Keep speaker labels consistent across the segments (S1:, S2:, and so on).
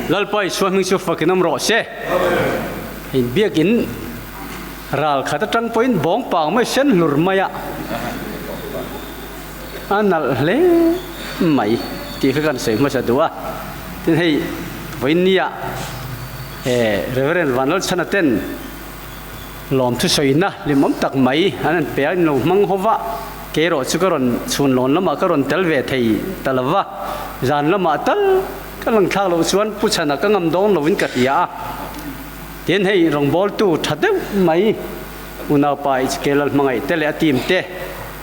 S1: Lalpa Isua hming chu fakin awm rawh se. Hei biakin ral khat atang pawhin bawng pang mai sen hlur mai a, a nalh hle mai tih kha kan sawi hmasa duh a. Tin hei vawiinnia Reverend Vanlalchhana ten lawmthu sawina hlimawm tak mai an han pe a, in lo hmang ho va, kei erawh chu ka rawn chhun lawn lamah ka rawn tel ve thei ta lo va, zan lamah tal ka lang thlak loh chuan Pu Chhana ka ngam dawn lovin ka hria a. Tin hei rawngbawltu tha deuh mai unaupa HK Lalhmangaih te leh a team te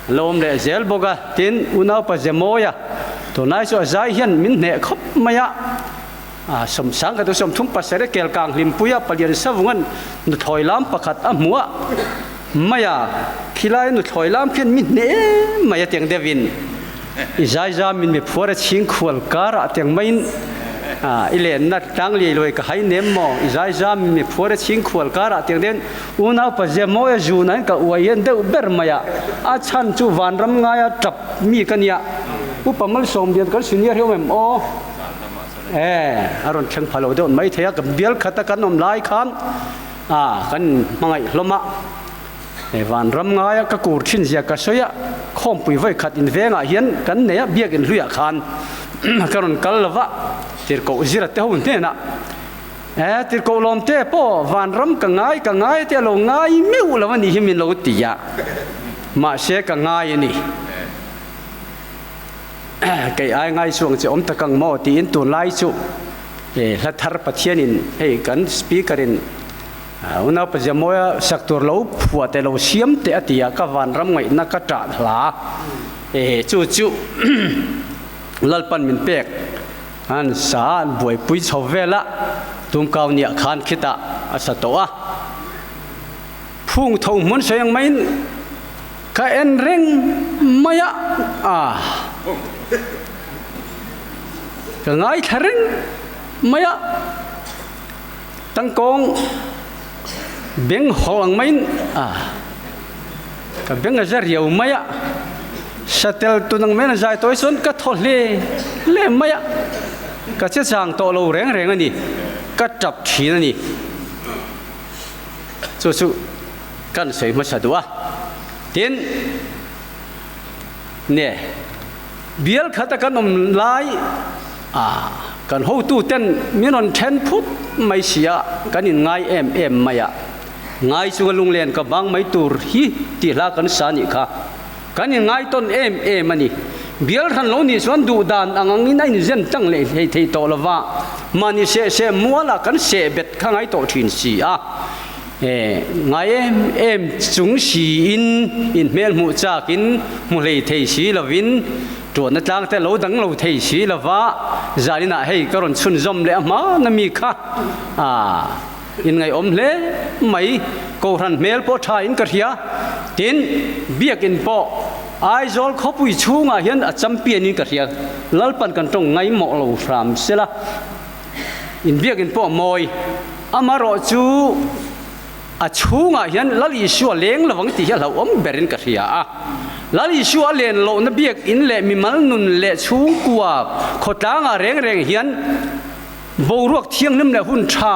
S1: an lo awm leh zel bawk a, tin unaupa Zemawia tunlai chu a zai hian min hneh khawp mai a. A sawmsang kha chu sawmthum pasarih kel kang hlimpuia palian savungan nuthlawi lam pakhat a hmu a, Maya khilai nuthlawi lam khian mi hne em mai a tiang deuhin i zaizam in mi phuar a chhing khual karah tiang maiin i lenna tlang liai luai ka hai nem maw i zaizam in mi phuar a chhing khual karah tiang deuhin unau pa zia mawi a zun ain ka uai hian deuh ber mai a, a chhan chu vanram ngaia tap mi ka nia upa malsawmlian kan senior hi awm em aw. E, a rawn thleng pha lo deuh mai thei a, kan bial khata kan awm lai khan a kan hmangaih hlawm a, e vanram ngaia ka kur thin zia ka sawi a, khawmpui vawi khat invengah hian kan nei a, biakin hluiah khan ka rawn kal lo va, tirhkoh zira te ho hnenah e tirhkoh lawm te pawh vanram ka ngai ka ngai te a lo ngai meuh lo a nih hi min lo ti a, mahse ka ngai a ni. Kei ai ngai chuang che awm tak ang maw tiin tunlai chu hla thar Pathianin hei kan speaker in unau Paziamawia sak tur lo phuah teh lo siam teh a ti a, ka vanram ngaihna ka ṭah hla chu chu Lalpan min pek an sa an buaipui chho vel a, tumkau niah khan khitah a sa tawh a. Phung tho hmun sawi ang maiin ka en reng mai a, ah ka ngaithla reng mai a, tangkawng beng hawlh ang maiin ah ka beng a za riau mai a, satel tun ang maiin a zai tawi chuan ka thaw hle hle mai a, ka che chang tawh lo reng reng a ni, ka tap thin a ni. Chu chu kan sawi hmasa duh a, tin ne bial khata kan awm lai a kan hotu ten min rawn then phut mai si a, kan in ngai em em mai a, ngai chunga lunglen ka vang mai tur hi tih hla kan sa nih kha. Kan in ngai tawn em em a ni. Bial hran lo nih chuan duh dan ang angin a inzen tlang leh hlei thei tawh lo va, mahni seh seh mualah kan seh bet kha ngai tawh thin si a. E, ngai em em chung siin inhmel hmuh chakin hmu hlei thei si lovin tuahna tlang te lo dang lo thei si lo va, zaninah hei ka rawn chhunzawm leh a hmana mi kha a Inngaihawm hle mai, Kohhran hmel pawh tha in ka hria, tin Biakin pawh Aizawl khawpui chhungah hian a champion in ka hria, Lalpan kan tawng ngaimawh lo hram sela, in Biakin pawh a mawi, amarawh chu a chhungah hian Lal Isua leng lovang tih hi a hlauhawm berin ka hria a, Lal Isua a len lohna Biakin leh mimal nun leh chhungkua khawtlangah reng reng hian Boruak thianghlim leh hun tha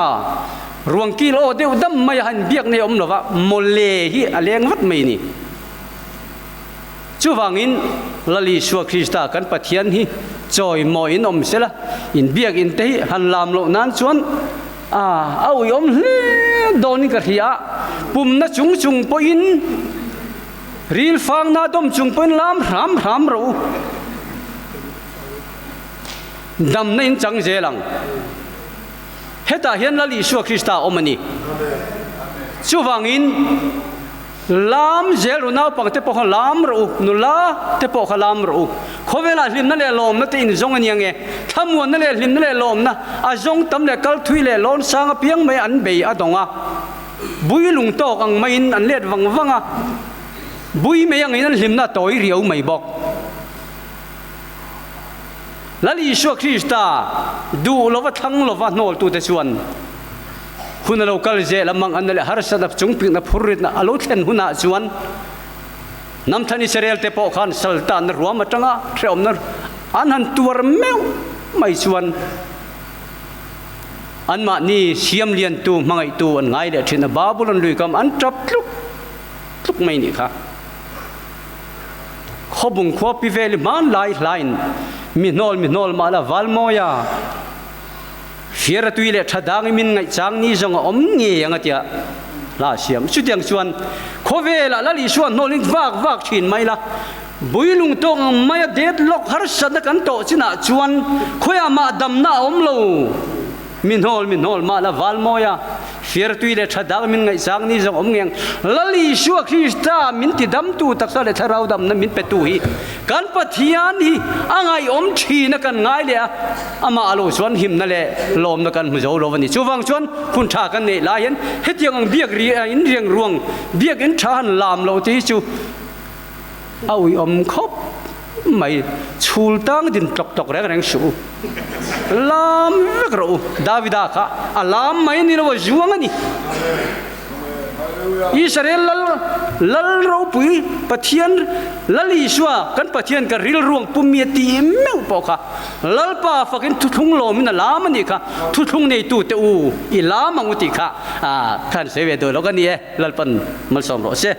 S1: ruang kil aw deuh dam mai a han biak nei a awm lova, mawle hi a leng vat mai a ni. Chuvangin Lal Isua Krista kan Pathian hi chawimawiin awm sela, inbiak in te hi han lam loh nan chuan a a uiawm hle dawnin ka hria a, pumna chung chung pawhin ril fangna dawm chung pawhin lam hram hram rawh u. Damna in chang zel ang. Hetah hian Lal Isua Krista a awm a ni. Chuvangin lam zel ru naupang te pawh kha lam rawh u, nula te pawh kha lam rawh u. Khawvelah hlimna leh lawmna te in zawng a nia nge? Thlamuanna leh hlimna leh lawmna a zawng tam leh kal thui leh lawn sang apiang mai an bei a dawng a. Bui lung tawk ang maiin an let vang vang a, bui mai angin an hlimna a tawi riau mai bawk. Lal Isua Krista duh lova thlang lova hnawltute chuan hun a lo kal zel a, manganna leh harsatna chungpikna phurritna a lo thlen hunah chuan Namthan Israel-te pawh khan saltanna ruam atanga hrehawmna an han tuar meuh mai chuan. Anmahni siam liantu hmangaihtu an ngai leh thin a, Babulon lui kam an tap tluk tluk mai nih kha. Khawbung khua pi vel i hmanlai hlain mi hnawl mi hnawl mah la Valmawia fiara tui leh tha dang i min ngaihchang ni zawng a awm ngei ang a tia hla a siam. Chutiang chuan khawvelah Lal Isua hnawlin vak vak thin mai la, Builung tawk ang maia deadlock harsatna kan tawh chinah chuan khawiah mah damna a awm lo. Mi hnawl mi hnawl mah la val mawi a, fiartui leh tha dak min ngaihchang ni zawng awm ngeng. Lal Isua Krista min ti damtu taksa leh thlarau damna min petu hi kan Pathian hi a ngaihawm thin a kan ngai leh a, amah a lo chuan himna leh lawmna kan hmu zo lo a ni. Chuvang chuan hun tha kan neih lai hian hetiang ang biak in riang ruang biakinn tha han lam lo te hi chu A uiawm khawp mai. Chhul tang din tlawk tlawk reng reng suh u. Lam vek rawh u. Davida kha a lam mai ni lo a zuang a ni. Israel lal lal ropui Pathian Lal Isua kan Pathian ka rilruang pummi a ti meuh pawh kha Lalpa fakin thuthlung lawmin a lam a nih kha. Thuthlung neitute u i lam ang u tih kha khan sawi ve dawn lo ka ni e. Lalpan malsawm rawh se.